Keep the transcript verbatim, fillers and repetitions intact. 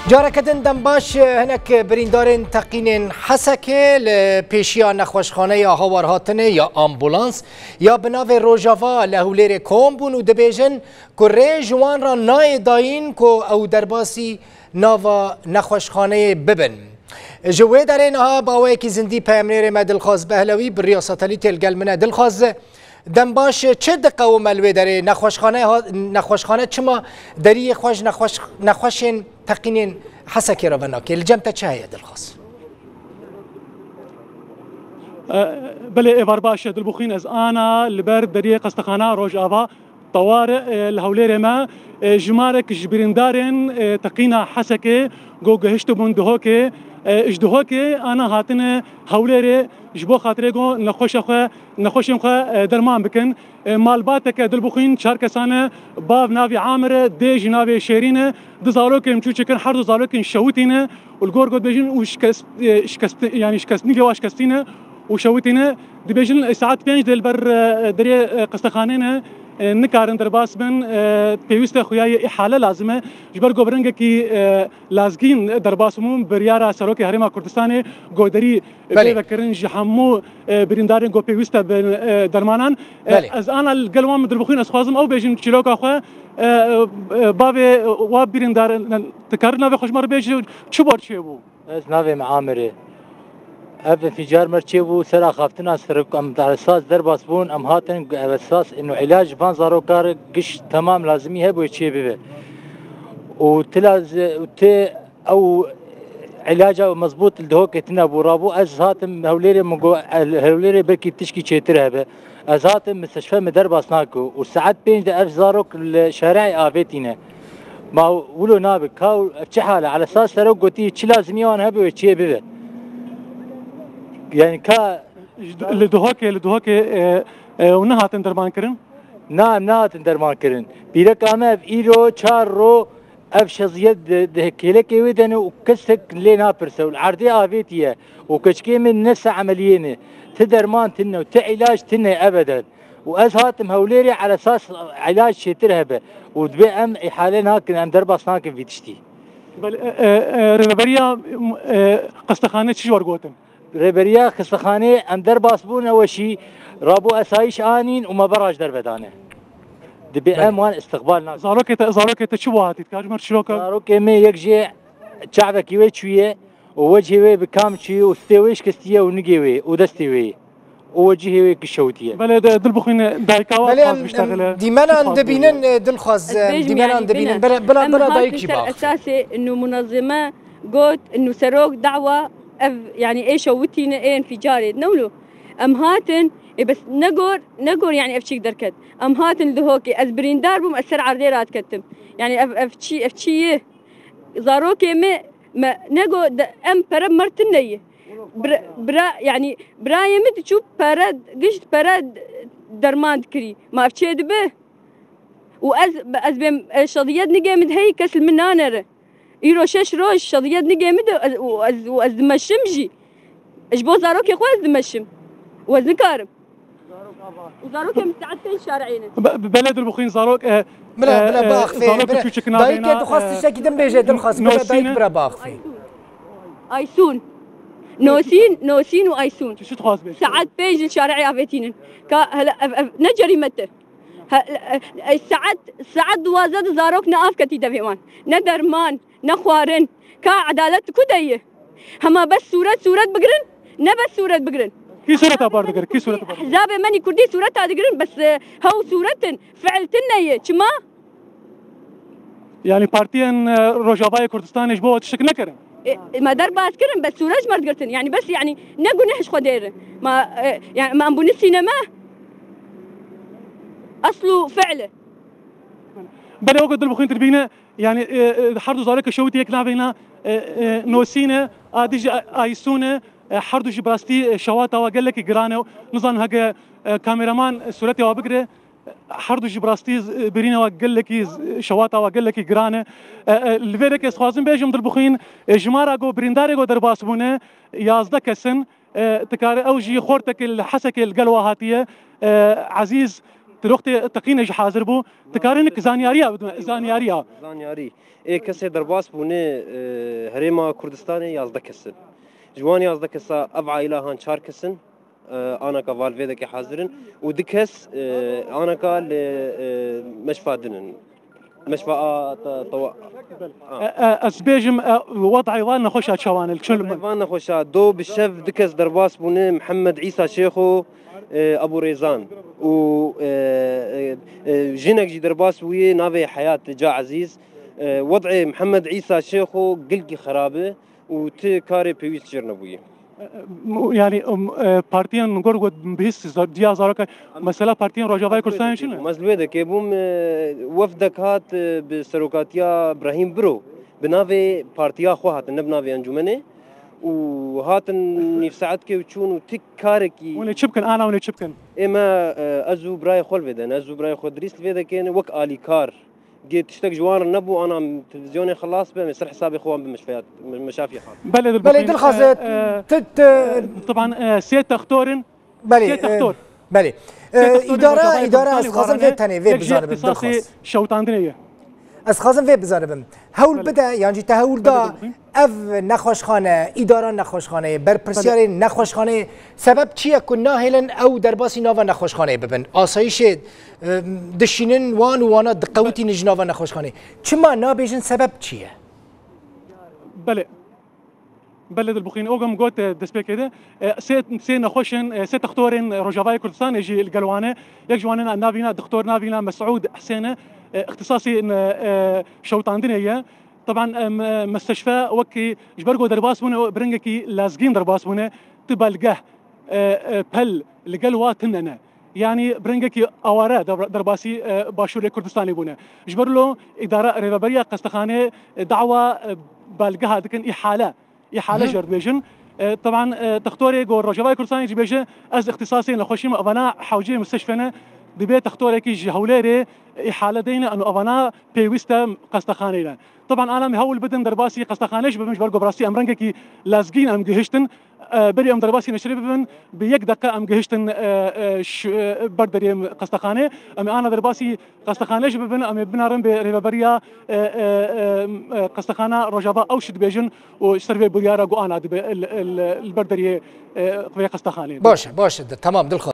Careke din dem baş, hinek birîndarên teqînên Hesekê li pêşiya nexweşxaneya hawarhatinê ya ambulans ya bi navê Rojava li Hewlêrê kom bûn û dibêjin ku rê ji wan re nayê dayîn ku ew derbasî nava nexweşxaneyê bibin. Ji wê derê niha bi awayekî zindî peyamnêrê me Dilxwaz Behlewî bi riya satelîtê li gel min e. Dilxwaz, dem baş, çi diqewime li wê derê? Nexweşxane ha-, nexweşxane çima deriyê xwe ji nexweş-, nexweşên teqînên Hesekê re venake? Li cem te çi heye, Dilxwaz? E, belê, êvar baş e, Dilbixwîn, ez ana li ber deriyê qestexana Rojava. Tewar, e, li Hewlêrê me, e, jimarek ji birîndarên, e, teqîna Hesekê ku gihiştibûn Duhokê, e, ji Duhokê ana hatine Hewlêrê ji bo xatirê ku nexweşa xwe, nexweşên xwe, e, derman bikin. E, malbateke, Dilbixwîn, çar kesan e, bav navê Amir e, dê jî navê Şêrîn e, du zarokên çûçik in, her du zarokên şewitî ne û li gor ku dibêjin û şikest, e, şikest, yanî şikestnîgê wa şikestî ne û şewitî ne. Dibêjin, e, saet pênc de li ber, e, derê, e, qestexanê ne, e, nikarin derbas bin, e, pêwîst e xuya yê îhale lazim e. Ji ber ku bi rengekî, e, lazgîn derbas bûn, biryara Serokê Herêma Kurdistanê goderî Belê. Pê vekirin ji hemû, e, birîndarên ku pêwîst e bin, e, dermanan. E, Belê. Ez ana li gel wan, Dilbixwîn, ez xwazim ew bêjim çîroka xwe, e, e, bavê wa birîndar, dikarin navê xwe ji me re bêjî, çi bor çêbû? Ez navê min Amir e. Ev înfîcar mer çêbû ser axaftina serok, em esas derbas bûn, em hatin, ev esas ino îlac ji van zaroka re giş temam lazimî hebûye çê bibe. Û ti laz-, û ti ew îlaca mezbût li Duhokê tune bû. Rabû ez hatim Hewlêrê, min got, Hewlêrê belkî tişkî çêtir hebe. Ez hatim, misteşfe min derbas nake. Û saet pênc de ev zarok li şareê avêtî ne. Ma wilo nabe, ka ev çi hal e? Ala esas serok gotî, çi lazimî wan hebe wê çê bibe. Yani ka Li Duhokê, li Duhokê, e, e, û nehatin derman kirin? Na, em nehatin derman kirin. Pîreka me ev îro çar ro ev şeziyet di, di kêlekê wê de ne û kesek lê napirse û li erdê avêtî ye û keçikê min ne se emeliyê ne. Ti derman tune û ti îlac tune ebeden. Û ez hatim Hewlêrê, ala esas îlac çêtir hebe. Û dibê em îhale nakin, em derbas nakin vî tiştî. Belê, e, e, e, rêveberiya, e, qestexane çi ji we re gotin? Rêberiya qestexanê, em derbas bûn, ew weşî rabû esayîş anîn û me beraj derve dane. Dibê Belê. Em wan istiqbal nakin. Zarokê te, zarokê te çi bo hatî? Dikar ji me re çîroka? Zarokê me yek jê çavekî wê çûye û wecihê wê bi kam çûye û stê wê şikestiye û nigê wê û destê wê û wecihê wê kişewitiye. Belê, de, Dilbixwîn, dayika wa Belê, dixwaz em, biştexile. Em dîmenan dibînin, e, Dilxwaz, em dîmenan dibînin. Bira, bira, bira dayik jî baxivî. Em hatin ser esasê inu munezeme got, inu serok dawa ev, yani ê şewitîne, ê înfîcarê. Ne wilo? Em hatin, ê bes negor, negor yani ev çîk derket. Em hatin Duhokê. Ez birîndar bûm, ez ser erdê radiketim. Yani ev, ev çi, ev çi ye? Zarokê me, me nego de, em pere mertin ne ye. Bira, bira, yani birayê min diçû pere, gişt pere derman dikirî. Ma ev çê dibe? Û ez, ez bêm, e, şediyet nigê min hey kes li min nanere. Îro şeş roj şediyet nigê min de ez, û ez, û ez dimeşim jî. Ji bo zarokê xwe ez dimeşim. Û ez nikarim. Û zarokê min saet pênc şareyê ne. Be-, be-, belê Dilbixwîn, zarok, e, Bila, e, bila e, baxvê, zarok bila. Küçük Dayikê nabêna, dixwaz e, tiştekî din bêje, Dilxwaz, bila Nosîne. Dayik bira baxvê. Aysun. Nosîn, Nosîn û Aysun. Çi dixwaz bêje? Saet pênc li şareyê avêtînin. Ka hele ev, ev ne cerîmet e. He, e, e, saet, saet duwazdeh de zarok ne av ketî devê wan. Ne derman, ne xwarin. Ka edalet ku de ye? Hema bes sûret, sûret bigirin, ne bes sûret bigirin. Kî sûreta bar digir, kî sûreta bar digir? Hizabê menî kurdî sûreta digirin, bes, e, hew sûret in, fiil tune ye. Çima? Yani partiyên, e, Rojavayê Kurdistanê ji bo we tiştek nekirin? E, me derbas kirin, bes sûret ji me re digirtin. Yani bes, yani ne guneh ji Xwedê re. Ma, e, yani me em bûne sîneme. Esl û fiil e. Belê, weke Dilbixwîn dibîne, yani, e, e, her du zarokê şewitî yek navêna, e, e, Nosîne, a dî jî A-, Aysun e, e, her du jî bi rastî, e, şewata we gelekî giran e. Nizanim heke, e, kameraman, e, sûretê we bigire, e, her du jî bi rastî, e, birîna we gelekî, e, şewata we gelekî giran e. E, e, li vê derê ez dixwazim bêjim Dilbixwîn, e, jimara ku birîndarê ku derbas bûne, yazdeh kes in. E, dikare ew jî xortekê li Hesekê li gel we hatiye. E, Ezîz, Tiroxtê teqîne jî hazir bû. Dikarin ki zanyariya bidin, zanyariya. Zanyarî. Ê kesê derbas bûne, e, herêma Kurdistanê yazdeh kes in. Ji wan yazdeh kesa ev aîla han çar kes in. E, anaka val vê deke hazir in. Û du kes, e, anaka li, e, meşfa din in. Meşfa a te-, tewa-, a. E, e, ez bêjim, e, wed'ê van nexweşa çawan e, li çi Wed'ê van nexweşa, do bi şev du kes derbas bûne, Mihemed Îsa Şêxo, e, Ebû Rêzan. Û, e, e, e, jinek jî derbas bûye, navê Heyat Ca Ezîz. E, wed'ê Mihemed Îsa Şêxo gilkî xerab e û ti karê pêwîst jê re nebûye. E, e, yani, e, partiyên gor got bihîst diya zarokay, mesela partiyên Rojavayê Kurdistanê çi ne? Ez li wê dekê bûm, e, wefdek hat, e, bi serokatiya Brahîm Biro, bi navê partiya xwe hatin, ne bi navê encûmenê. Û hatin nîv saetkê û çûn û ti karekî. Hûn ê çi bikin? Ana hûn ê çi bikin? Ê me, e, ez û birayê xwe li vê de ne, ez û birayê xwe Dirîs li vê dekê ne, wek alîkar. Gê tiştek ji wan re nebû, ana televîzyonê xilas be, em ê ser hesabê xwe wan bi meşfeyat-, me-, meşafiyê xwe. Belê, Dilxaz, e, e, tu, tu, e, taban, e, sê textor in. Belê, sê textor. E, belê. Sê textor in, îdara, Rojavayê Kurdistanê, ez xwazim vê tenê, vê bizanibim, Dilxaz. Şewitandinê ye. Ez xwazim vê bizanibim. Hewl bide, yan jî te hewl da, ev nexweşxane, îdara nexweşxaneyê, berpirsiyarê nexweşxaneyê, sebeb çi ye ku nahêlin ew derbasî nava nexweşxaneyê bibin? Asayîşê, e, dişînin wan û wana diqewitînin ji nava nexweşxaneyê. Çima nabêjin sebeb çi ye? Belê. Belê Dilbixwîn, oga min got, e, destpêkê de, e, sê, sê nexweşên, e, sê textorên Rojavayê Kurdistanê jî li gel wan e. Yek ji wan e navîna, doktor navîna Mesûd Husên e, e, ixtisasî, e, e, şewitandinê ye. Teban, e, me-, mesteşfe wekî ji ber ku derbas bûne, bi rengekî lezgîn derbas bûne, tu belgeh, e, e, pel li gel wa tune ne. Yanî bi rengekî aware der-, derbasî, e, Başûrê Kurdistanê bûne. Ji ber lo îdara rêveberiya qestexanê, e, dawa, e, belgeha dikin îhale. Îhale jê re dibêjin. E, teban, e, textorê ku Rojavayê Kurdistanê jî bêje, ez ixtisasê nexweşî me, evana hewceyê mistişfê ne, dibê textorekî ji Hewlêrê îhale deyne, eno evana pêwîst e qestexaneyê ne. Teban ana em hewl bidin derbasî qestexanê jî bibin, ji ber ku bi rastî em rengekî lezgîn em gihiştin. E, berî em derbasî neşrê bibin, bi yek deqe em gihiştin, e, e, ş-, e, ber deriyê qestexanê. Em ê ana derbasî qestexanê jî bibin, em ê binarin bê rêveberiya, e, e, e, e, qestexana Rojava ew şi dibêjin û ji ser vê biryara ku ana dibe, li, li, li ber deriyê, e, vê qestexanê. Baş e, baş e, tamam, Dilxaz.